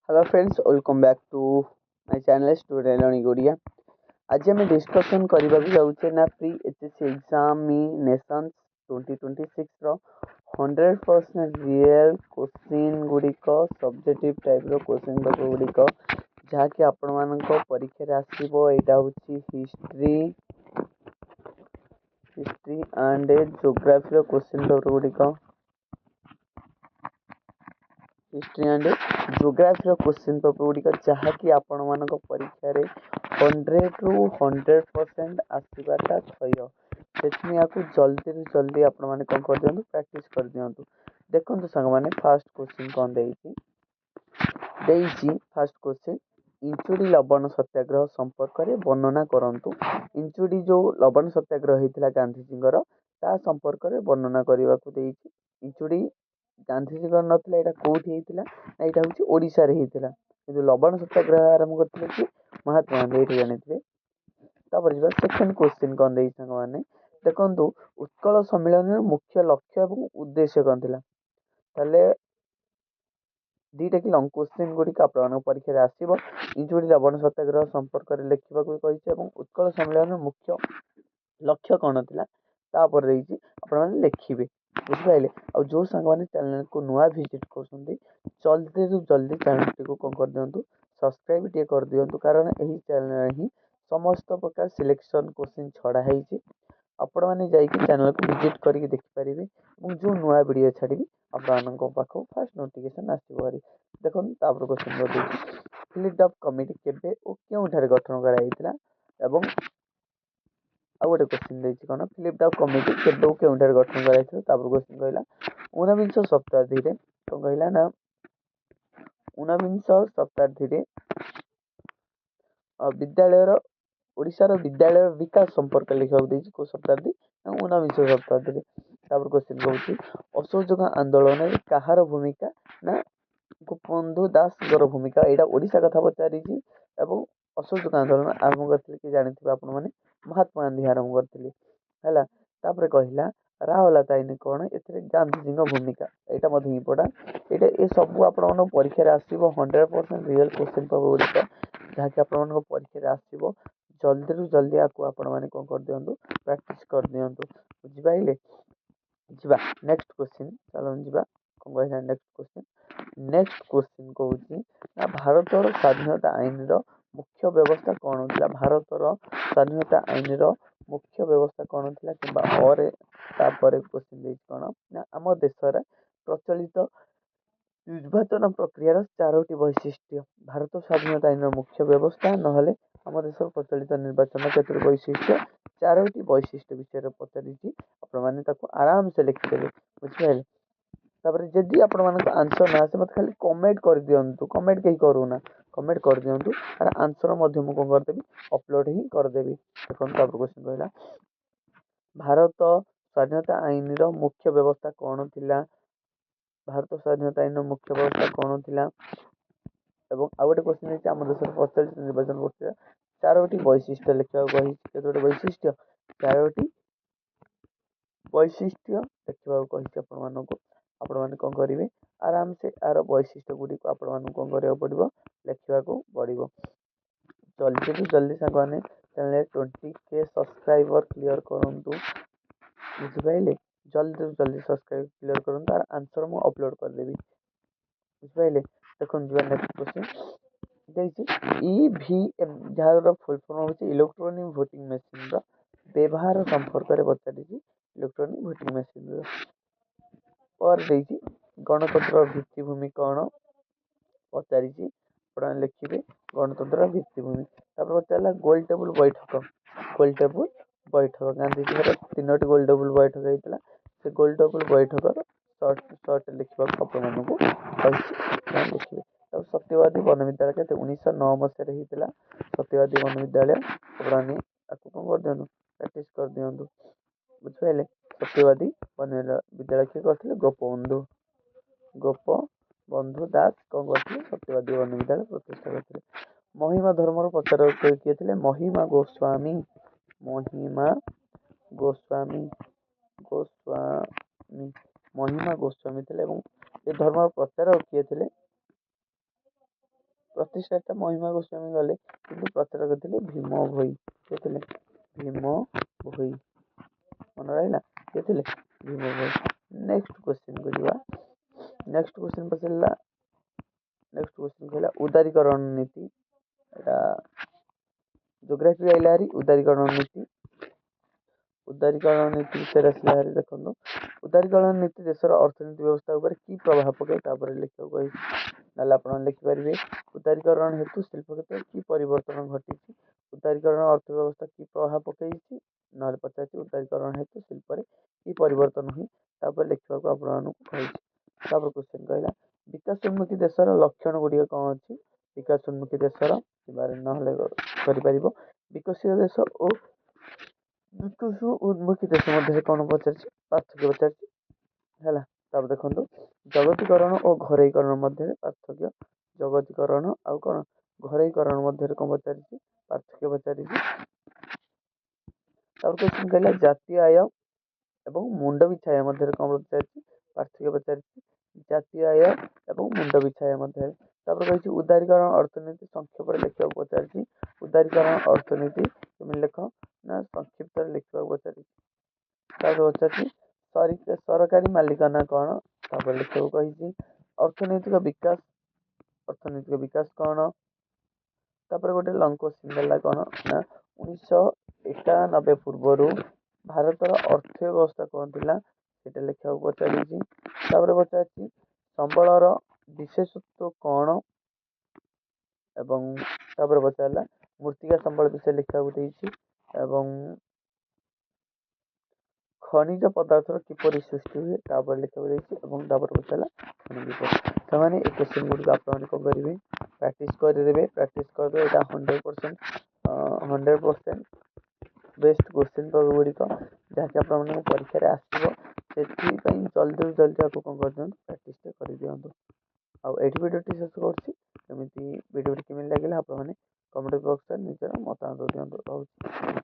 Hello friends, welcome back to my channel Student Learning Odia. ଆଜି ଆମେ discussion କରିବାକୁ ଯାଉଛେ ନା ପ୍ରି HSC ଏକ୍ଜାମିନେସନ୍ସ 2026ର 100% real question ଗୁଡ଼ିକ, ସବଜେକ୍ଟିଭ୍ ଟାଇପ୍ର କୋଶ୍ଚିନ୍ ପେପର୍ ଗୁଡ଼ିକ, ଯାହାକି ଆପଣମାନଙ୍କ ପରୀକ୍ଷାରେ ଆସିବ। ଏଇଟା ହେଉଛି ହିଷ୍ଟ୍ରି ଆଣ୍ଡ ଜୋଗ୍ରାଫିର କୋଶ୍ଚିନ୍ ପେପର୍ ଗୁଡ଼ିକ, ହିଷ୍ଟ୍ରି ଆଣ୍ଡ ଜୋଗ୍ରାଫିର କୋଶ୍ଚିନ୍ ପେପର୍ ଗୁଡ଼ିକ, ଯାହାକି ଆପଣମାନଙ୍କ ପରୀକ୍ଷାରେ 100ରୁ 100% ଆସିବାଟା ଥୟ। ସେଥିପାଇଁ ଏହାକୁ ଜଲ୍ଦିରୁ ଜଲ୍ଦି ଆପଣମାନେ କ'ଣ କରିଦିଅନ୍ତୁ? ପ୍ରାକ୍ଟିସ୍ କରିଦିଅନ୍ତୁ। ଦେଖନ୍ତୁ ସାଙ୍ଗମାନେ, ଫାର୍ଷ୍ଟ କୋଶ୍ଚିନ୍ କ'ଣ ଦେଇଛି? ଦେଇଛି ଫାର୍ଷ୍ଟ କୋଶ୍ଚିନ୍, ଇଞ୍ଚୁଡ଼ି ଲବଣ ସତ୍ୟାଗ୍ରହ ସମ୍ପର୍କରେ ବର୍ଣ୍ଣନା କରନ୍ତୁ। ଇଞ୍ଚୁଡ଼ି ଯେଉଁ ଲବଣ ସତ୍ୟାଗ୍ରହ ହେଇଥିଲା ଗାନ୍ଧିଜୀଙ୍କର, ତା ସମ୍ପର୍କରେ ବର୍ଣ୍ଣନା କରିବାକୁ ଦେଇଛି। ଇଞ୍ଚୁଡ଼ି ଗାନ୍ଧିଜୀଙ୍କର ନଥିଲା। ଏଇଟା କେଉଁଠି ହେଇଥିଲା ନା ଏଇଟା ହେଉଛି ଓଡ଼ିଶାରେ ହେଇଥିଲା। କିନ୍ତୁ ଲବଣ ସତ୍ୟାଗ୍ରହ ଆରମ୍ଭ କରିଥିଲେ କି? ମହାତ୍ମା ଗାନ୍ଧୀ। ଏଇଠି ଜାଣିଥିବେ। ତାପରେ ଯିବା ସେକେଣ୍ଡ କୋଶ୍ଚିନ୍ କ'ଣ ଦେଇଛି ସାଙ୍ଗମାନେ। ଦେଖନ୍ତୁ, ଉତ୍କଳ ସମ୍ମିଳନୀର ମୁଖ୍ୟ ଲକ୍ଷ୍ୟ ଏବଂ ଉଦ୍ଦେଶ୍ୟ କ'ଣ ଥିଲା? ତାହେଲେ ଦୁଇଟା କି ଲଙ୍ଗ କୋଶ୍ଚିନ୍ ଗୁଡ଼ିକ ଆପଣମାନଙ୍କ ପରୀକ୍ଷାରେ ଆସିବ। ଇଞ୍ଚୁଡ଼ି ଲବଣ ସତ୍ୟାଗ୍ରହ ସମ୍ପର୍କରେ ଲେଖିବାକୁ କହିଛି ଏବଂ ଉତ୍କଳ ସମ୍ମିଳନୀର ମୁଖ୍ୟ ଲକ୍ଷ୍ୟ କ'ଣ ଥିଲା ତାପରେ ଦେଇଛି, ଆପଣମାନେ ଲେଖିବେ। ବୁଝିପାରିଲେ? ଆଉ ଯେଉଁ ସାଙ୍ଗମାନେ ଚ୍ୟାନେଲକୁ ନୂଆ ଭିଜିଟ୍ କରୁଛନ୍ତି, ଜଲ୍ଦିରୁ ଜଲ୍ଦି ଚ୍ୟାନେଲଟିକୁ କ'ଣ କରିଦିଅନ୍ତୁ? ସବସ୍କ୍ରାଇବ୍ ଟିକେ କରିଦିଅନ୍ତୁ, କାରଣ ଏହି ଚ୍ୟାନେଲରେ ହିଁ ସମସ୍ତ ପ୍ରକାର ସିଲେକ୍ସନ୍ କୋଶ୍ଚିନ୍ ଛଡ଼ା ହେଇଛି। ଆପଣମାନେ ଯାଇକି ଚ୍ୟାନେଲକୁ ଭିଜିଟ୍ କରିକି ଦେଖିପାରିବେ ଏବଂ ଯେଉଁ ନୂଆ ଭିଡ଼ିଓ ଛାଡ଼ିବି, ଆପଣମାନଙ୍କ ପାଖକୁ ଫାଷ୍ଟ ନୋଟିଫିକେସନ୍ ଆସିବ ଭାରି। ଦେଖନ୍ତୁ, ତାପରେ କୋଶ୍ଚିନ୍ କରିଦେଇଛି, ଫିଲିପ୍ ଡଫ୍ କମିଟି କେବେ ଓ କେଉଁଠାରେ ଗଠନ କରାଯାଇଥିଲା? ଏବଂ ଆଉ ଗୋଟେ କୋଶ୍ଚିନ୍ ଦେଇଛି କ'ଣ? ଫିଲିପ୍ ଡଫ୍ କମିଟି କେବେ ଓ କେଉଁଠାରେ ଗଠନ କରାଯାଇଥିଲା? ତାପରେ କୋଶ୍ଚିନ୍ କହିଲା 19ବିଂଶ ଶତାବ୍ଦୀରେ, କ'ଣ କହିଲା ନା 19ବିଂଶ ଶତାବ୍ଦୀରେ ବିଦ୍ୟାଳୟର, ଓଡ଼ିଶାର ବିଦ୍ୟାଳୟର ବିକାଶ ସମ୍ପର୍କରେ ଲେଖିବାକୁ ଦେଇଛି। କେଉଁ ଶତାବ୍ଦୀ ନା 19ବିଂଶ ଶତାବ୍ଦୀରେ। ତାପରେ କୋଶ୍ଚିନ୍ କହୁଛି, ଅସହଯୋଗ ଆନ୍ଦୋଳନରେ କାହାର ଭୂମିକା? ନା ଗୋପବନ୍ଧୁ ଦାସଙ୍କର ଭୂମିକା। ଏଇଟା ଓଡ଼ିଶା କଥା ପଚାରିଛି। ଏବଂ ଅସହଯୋଗ ଆନ୍ଦୋଳନ ଆରମ୍ଭ କରିଥିଲେ କି? ଜାଣିଥିବେ ଆପଣମାନେ, ମହାତ୍ମା ଗାନ୍ଧୀ ଆରମ୍ଭ କରିଥିଲେ। ହେଲା, ତାପରେ କହିଲା ରାଓଲାତ ଆଇନ କ'ଣ, ଏଥିରେ ଗାନ୍ଧିଜୀଙ୍କ ଭୂମିକା। ଏଇଟା ମଧ୍ୟ ଇମ୍ପୋର୍ଟାଣ୍ଟ। ଏଇଟା ଏସବୁ ଆପଣମାନଙ୍କ ପରୀକ୍ଷାରେ ଆସିବ। 100% ରିଅଲ୍ କୋଶ୍ଚିନ୍ ପେପର୍ ଗୁଡ଼ିକ, ଯାହାକି ଆପଣମାନଙ୍କ ପରୀକ୍ଷାରେ ଆସିବ। ଜଲ୍ଦିରୁ ଜଲ୍ଦି ଆକୁ ଆପଣମାନେ କ'ଣ କରିଦିଅନ୍ତୁ? ପ୍ରାକ୍ଟିସ୍ କରିଦିଅନ୍ତୁ। ବୁଝିପାରିଲେ? ଯିବା ନେକ୍ସଟ କୋଶ୍ଚିନ୍। ଚାଲନ୍ତୁ ଯିବା। କ'ଣ କହିଲା ନେକ୍ସଟ କୋଶ୍ଚିନ୍? ନେକ୍ସଟ କୋଶ୍ଚିନ୍ କହୁଛି ନା ଭାରତର ସ୍ୱାଧୀନତା ଆଇନର ମୁଖ୍ୟ ବ୍ୟବସ୍ଥା କ'ଣ ଥିଲା? ଭାରତର ସ୍ୱାଧୀନତା ଆଇନର ମୁଖ୍ୟ ବ୍ୟବସ୍ଥା କ'ଣ ଥିଲା? କିମ୍ବା ଅରେ ତାପରେ କୋଶ୍ଚିନ୍ ଦେଇଛି କ'ଣ ନା ଆମ ଦେଶରେ ପ୍ରଚଳିତ ନିର୍ବାଚନ ପ୍ରକ୍ରିୟାର ଚାରୋଟି ବୈଶିଷ୍ଟ୍ୟ। ଭାରତ ସ୍ୱାଧୀନତା ଆଇନର ମୁଖ୍ୟ ବ୍ୟବସ୍ଥା, ନହେଲେ ଆମ ଦେଶର ପ୍ରଚଳିତ ନିର୍ବାଚନ କେତୋଟି ବୈଶିଷ୍ଟ୍ୟ, ଚାରୋଟି ବୈଶିଷ୍ଟ୍ୟ ବିଷୟରେ ପଚାରିଛି। ଆପଣମାନେ ତାକୁ ଆରାମସେ ଲେଖିଦେବେ। ବୁଝିପାରିଲେ? ତାପରେ ଯଦି ଆପଣମାନଙ୍କ ଆନ୍ସର୍ ନ ଆସେ, ମୋତେ ଖାଲି କମେଣ୍ଟ କରିଦିଅନ୍ତୁ। କମେଣ୍ଟ କେହି କରୁନା, କମେଣ୍ଟ କରିଦିଅନ୍ତୁ। ତାର ଆନ୍ସର୍ ମଧ୍ୟ ମୁଁ କ'ଣ କରିଦେବି? ଅପଲୋଡ଼ ହିଁ କରିଦେବି। ଦେଖନ୍ତୁ, ତାପରେ କ୍ୱେଶ୍ଚନ୍ କହିଲା ଭାରତ ସ୍ୱାଧୀନତା ଆଇନର ମୁଖ୍ୟ ବ୍ୟବସ୍ଥା କ'ଣ ଥିଲା? ଭାରତ ସ୍ୱାଧୀନତା ଆଇନର ମୁଖ୍ୟ ବ୍ୟବସ୍ଥା କ'ଣ ଥିଲା? ଏବଂ ଆଉ ଗୋଟେ କ୍ୱେଶ୍ଚନ୍ ହେଇଛି, ଆମ ଦେଶର ପ୍ରଚଳିତ ନିର୍ବାଚନ ପ୍ରକ୍ରିୟା ଚାରୋଟି ବୈଶିଷ୍ଟ୍ୟ ଲେଖିବାକୁ କହିଛି। କେତୋଟି ବୈଶିଷ୍ଟ୍ୟ? ଚାରୋଟି ବୈଶିଷ୍ଟ୍ୟ ଲେଖିବାକୁ କହିଛି ଆପଣମାନଙ୍କୁ। ଆପଣମାନେ କ'ଣ କରିବେ? ଆରାମସେ ଏହାର ବୈଶିଷ୍ଟ୍ୟ ଗୁଡ଼ିକୁ ଆପଣମାନଙ୍କୁ କ'ଣ କରିବାକୁ ପଡ଼ିବ? ଲେଖିବାକୁ ପଡ଼ିବ। ଜଲ୍ଦିରୁ ଜଲ୍ଦି ସାଙ୍ଗମାନେ ଚ୍ୟାନେଲରେ 20K subscriber clear କରନ୍ତୁ। ବୁଝିପାରିଲେ? ଜଲ୍ଦିରୁ ଜଲ୍ଦି ସବସ୍କ୍ରାଇବ୍ କ୍ଲିୟର କରନ୍ତୁ, ତାର ଆନ୍ସର୍ ମୁଁ ଅପଲୋଡ଼ କରିଦେବି। ବୁଝିପାରିଲେ? ଦେଖନ୍ତୁ, ଯିବା ନେକ୍ସଟ କ୍ୱେଶ୍ଚନ୍। ଦେଇଛି ଇଭିଏମ୍, ଯାହାର ଫୁଲ୍ ଫର୍ମ ହେଉଛି ଇଲେକ୍ଟ୍ରୋନିକ୍ ଭୋଟିଂ ମେସିନ୍ର ବ୍ୟବହାର ସମ୍ପର୍କରେ ପଚାରିଛି। ଇଲେକ୍ଟ୍ରୋନିକ୍ ଭୋଟିଂ ମେସିନ୍ର ପରେ ଦେଇଛି, ଗଣତନ୍ତ୍ରର ଭିତ୍ତିଭୂମି କ'ଣ ପଚାରିଛି। ଆପଣ ଲେଖିବେ ଗଣତନ୍ତ୍ରର ଭିତ୍ତିଭୂମି। ତାପରେ ପଚାରିଲା ଗୋଲ ଟେବୁଲ ବୈଠକ। ଗୋଲ ଟେବୁଲ ବୈଠକ, ଗାନ୍ଧିଜୀଙ୍କର ତିନୋଟି ଗୋଲ ଟେବୁଲ ବୈଠକ ହେଇଥିଲା। ସେ ଗୋଲ ଟେବୁଲ ବୈଠକର ସର୍ଟ ସର୍ଟ ଲେଖିବାକୁ ଆପଣମାନଙ୍କୁ କହିଛି, ଲେଖିବେ। ତାପରେ ସତ୍ୟବାଦୀ ବନବିଦ୍ୟାଳୟ କେତେ? 1909 ମସିହାରେ ହେଇଥିଲା ସତ୍ୟବାଦୀ ବନବିଦ୍ୟାଳୟ। ଆପଣମାନେ ତାକୁ କ'ଣ କରିଦିଅନ୍ତୁ? ପ୍ରାକ୍ଟିସ୍ କରିଦିଅନ୍ତୁ। ବୁଝିପାରିଲେ? ସତ୍ୟବାଦୀ ବନବିଦ୍ୟାଳୟ କିଏ କରିଥିଲେ? ଗୋପବନ୍ଧୁ। ଗୋପବନ୍ଧୁ ଦାସ କ'ଣ କରିଥିଲେ? ସତ୍ୟବାଦୀ ବନବିଦ୍ୟାଳୟ ପ୍ରତିଷ୍ଠା କରିଥିଲେ। ମହିମା ଧର୍ମର ପ୍ରଚାରକ କିଏ ଥିଲେ? ମହିମା ଗୋସ୍ୱାମୀ। ମହିମା ଗୋସ୍ୱାମୀ, ଗୋସ୍ୱାମୀ, ମହିମା ଗୋସ୍ୱାମୀ ଥିଲେ। ଏବଂ ଏ ଧର୍ମର ପ୍ରଚାରକ କିଏ ଥିଲେ? ପ୍ରତିଷ୍ଠାତା ମହିମା ଗୋସ୍ୱାମୀ ଗଲେ, କିନ୍ତୁ ପ୍ରଚାରକ ଥିଲେ ଭୀମ ଭୋଇ। କିଏ ଥିଲେ? ଭୀମ ଭୋଇ। ମନେ ରହିଲା? କିଏ ଥିଲେ? ଭୀମ ଭୋଇ। ନେକ୍ସଟ କ୍ୱେଶ୍ଚିନ୍କୁ ଯିବା। ନେକ୍ସଟ କ୍ୱେଶ୍ଚିନ୍ ପଚାରିଲା, ନେକ୍ସଟ କ୍ୱେଶ୍ଚିନ୍ କହିଲା ଉଦାରୀକରଣ ନୀତି। ଏଇଟା ଜୋଗ୍ରାଫି ଆଇଲା ହାରି। ଉଦାରୀକରଣ ନୀତି, ଉଦାରୀକରଣ ନୀତି ବିଷୟରେ ଆସିଲା ହାରି। ଦେଖନ୍ତୁ, ଉଦାରୀକରଣ ନୀତି ଦେଶର ଅର୍ଥନୀତି ବ୍ୟବସ୍ଥା ଉପରେ କି ପ୍ରଭାବ ପକାଏ, ତାପରେ ଲେଖିବାକୁ କହିଛି। ନହେଲେ ଆପଣ ଲେଖିପାରିବେ, ଉଦାରୀକରଣ ହେତୁ ଶିଳ୍ପ କ୍ଷେତ୍ରରେ କି ପରିବର୍ତ୍ତନ ଘଟିଛି? ଉଦାରୀକରଣ ଅର୍ଥ ବ୍ୟବସ୍ଥା କି ପ୍ରଭାବ ପକାଇଛି? ନହେଲେ ପଚାରିଛି, ଉଦାରୀକରଣ ହେତୁ ଶିଳ୍ପରେ କି ପରିବର୍ତ୍ତନ ହୁଏ, ତାପରେ ଲେଖିବାକୁ ଆପଣମାନଙ୍କୁ କହିଛି। ତାପରେ କ୍ୱେଶ୍ଚନ୍ କହିଲା, ବିକାଶ ଉନ୍ମୁଖୀ ଦେଶର ଲକ୍ଷଣ ଗୁଡ଼ିକ କ'ଣ ଅଛି? ବିକାଶ ଉନ୍ମୁଖୀ ଦେଶର କିମ୍ବା ନହେଲେ କରିପାରିବ, ବିକଶିତ ଦେଶ ଓ ବିକଶିତ ଉନ୍ମୁଖୀ ଦେଶ ମଧ୍ୟରେ କ'ଣ ପଚାରିଛି? ପାର୍ଥକ୍ୟ ପଚାରିଛି। ହେଲା। ତାପରେ ଦେଖନ୍ତୁ, ଜଗତୀକରଣ ଓ ଘରୋଇକରଣ ମଧ୍ୟରେ ପାର୍ଥକ୍ୟ। ଜଗତୀକରଣ ଆଉ କ'ଣ ଘରୋଇକରଣ ମଧ୍ୟରେ କ'ଣ ପଚାରିଛି? ପାର୍ଥକ୍ୟ ପଚାରିଛି। ତାପରେ କ୍ୱେଶ୍ଚନ୍ କହିଲା, ଜାତୀୟ ଆୟ ଏବଂ ମୁଣ୍ଡ ପିଛା ଆୟ ମଧ୍ୟରେ କ'ଣ ପଚାରିଛି? ପାର୍ଥକ୍ୟ ପଚାରିଛି, ଜାତୀୟ ଆୟ ଏବଂ ମୁଣ୍ଡ ପିଛା ଆୟ ମଧ୍ୟରେ। ତାପରେ କହିଛି, ଉଦାରୀକରଣ ଅର୍ଥନୀତି ସଂକ୍ଷେପରେ ଲେଖିବାକୁ ପଚାରିଛି। ଉଦାରୀକରଣ ଅର୍ଥନୀତି କେମିତି ଲେଖ ନା ସଂକ୍ଷିପ୍ତରେ ଲେଖିବାକୁ ପଚାରିଛି। ତାପରେ ପଚାରିଛି, ସରକାରୀ ମାଲିକାନା କ'ଣ, ତାପରେ ଲେଖିବାକୁ କହିଛି। ଅର୍ଥନୈତିକ ବିକାଶ, ଅର୍ଥନୈତିକ ବିକାଶ କ'ଣ? ତାପରେ ଗୋଟେ ଲଙ୍ଗ କ୍ୱେଶ୍ଚିନ୍ ଦେଲା, କ'ଣ ନା 1991 ପୂର୍ବରୁ ଭାରତର ଅର୍ଥ ବ୍ୟବସ୍ଥା କ'ଣ ଥିଲା, ସେଇଟା ଲେଖିବାକୁ ପଚାରିଛି। ତାପରେ ପଚାରିଛି, ସମ୍ବଳର ବିଶେଷତ୍ୱ କ'ଣ? ଏବଂ ତାପରେ ପଚାରିଲା, ମୃତ୍ତିକା ସମ୍ବଳ ବିଷୟରେ ଲେଖିବାକୁ ଦେଇଛି ଏବଂ ଖଣିଜ ପଦାର୍ଥର କିପରି ସୃଷ୍ଟି ହୁଏ, ତାପରେ ଲେଖିବାକୁ ଦେଇଛି। ଏବଂ ତାପରେ ପଚାରିଲା ଖଣିଜ। ସେମାନେ ଏ କ୍ୱେଶ୍ଚିନ୍ ଗୁଡ଼ିକୁ ଆପଣମାନେ କ'ଣ କରିବେ? ପ୍ରାକ୍ଟିସ୍ କରିଦେବେ, ପ୍ରାକ୍ଟିସ୍ କରିଦେବେ। ଏଇଟା 100%, 100% ବେଷ୍ଟ କ୍ୱେଶ୍ଚିନ୍ ଗୁଡ଼ିକ, ଯାହାକି ଆପଣମାନଙ୍କ ପରୀକ୍ଷାରେ ଆସିବ। ସେଥିପାଇଁ ଜଲ୍ଦିରୁ ଜଲ୍ଦି ଆକୁ କ'ଣ କରିଦିଅନ୍ତୁ? ପ୍ରାକ୍ଟିସ୍ଟା କରିଦିଅନ୍ତୁ। ଆଉ ଏଇଠି ଭିଡ଼ିଓଟି ଶେଷ କରୁଛି। କେମିତି ଭିଡ଼ିଓଟି କେମିତି ଲାଗିଲା, ଆପଣମାନେ କମେଣ୍ଟ ବକ୍ସରେ ନିଜର ମତାମତ ଦିଅନ୍ତୁ। ରହୁଛି।